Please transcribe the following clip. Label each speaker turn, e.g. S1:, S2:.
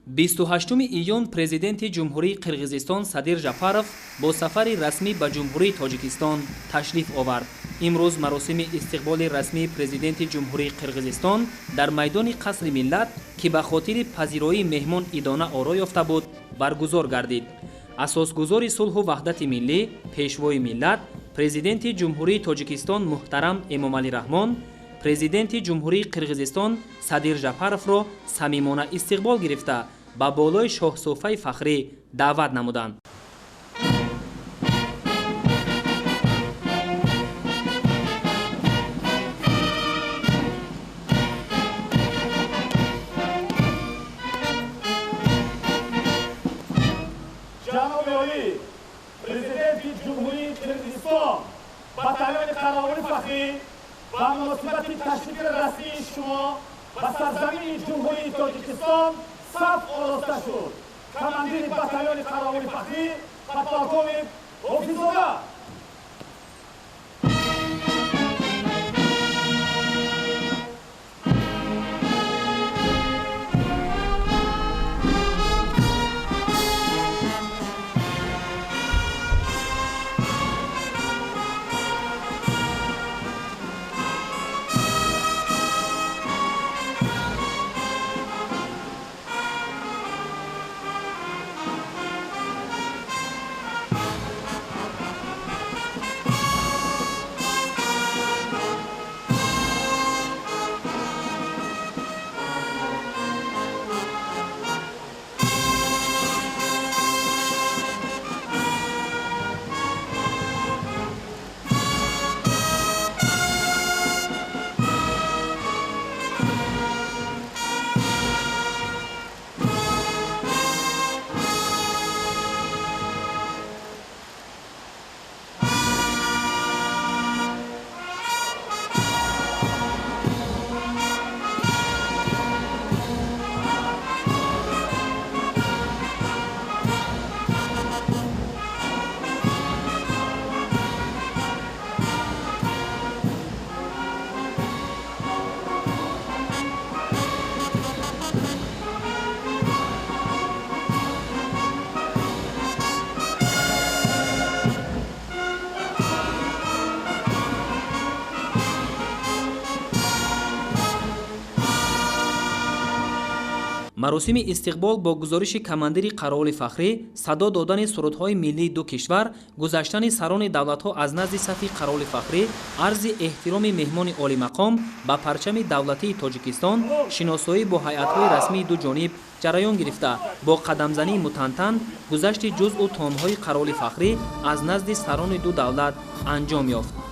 S1: 28 июн Президенти Ҷумҳурии Қирғизистон Садир Жапаров бо сафари расмӣ ба Ҷумҳурии Тоҷикистон ташриф овард. Имрӯз маросими истиқболи расмии Президенти Ҷумҳурии Қирғизистон дар майдони Қасри Миллат, ки ба хотири пазироии меҳмон идона оро ёфта буд, баргузор гардид. Асосгузори сулҳу ваҳдати миллӣ, Пешвои миллат, Президенти Ҷумҳурии Тоҷикистон муҳтарам Эмомалӣ Раҳмон Президенти Ҷумҳурии Қирғизистон Садир Жапаровро самимона истиқбол гирифта, ба болои шоҳсӯфаи фахрӣ даъват намуданд.
S2: Ҷаноби олӣ, Президенти Ҷумҳурии Қирғизистон, батальони қаровули фахрӣ ба муносибати ташрифи расмии шумо ба сарзамини Ҷумҳурии Тоҷикистон саф ороста шуд. Командири батальони қаровули фахрӣ подполковник Ҳофиззода.
S1: Маросими истиқбол бо гузориши командири қаровули фахрӣ, садо додани сурудҳои миллии ду кишвар, гузаштани сарони давлатҳо аз назди сафи қаровули фахрӣ, арзи эҳтироми меҳмони олимақом ба парчами давлатии Тоҷикистон, шиносоӣ бо ҳайатҳои расмии ду ҷониб ҷараён гирифта, бо қадамзании мутантан гузашти ҷузъу томҳои қаровули фахрӣ аз назди сарони ду давлат анҷом ёфт.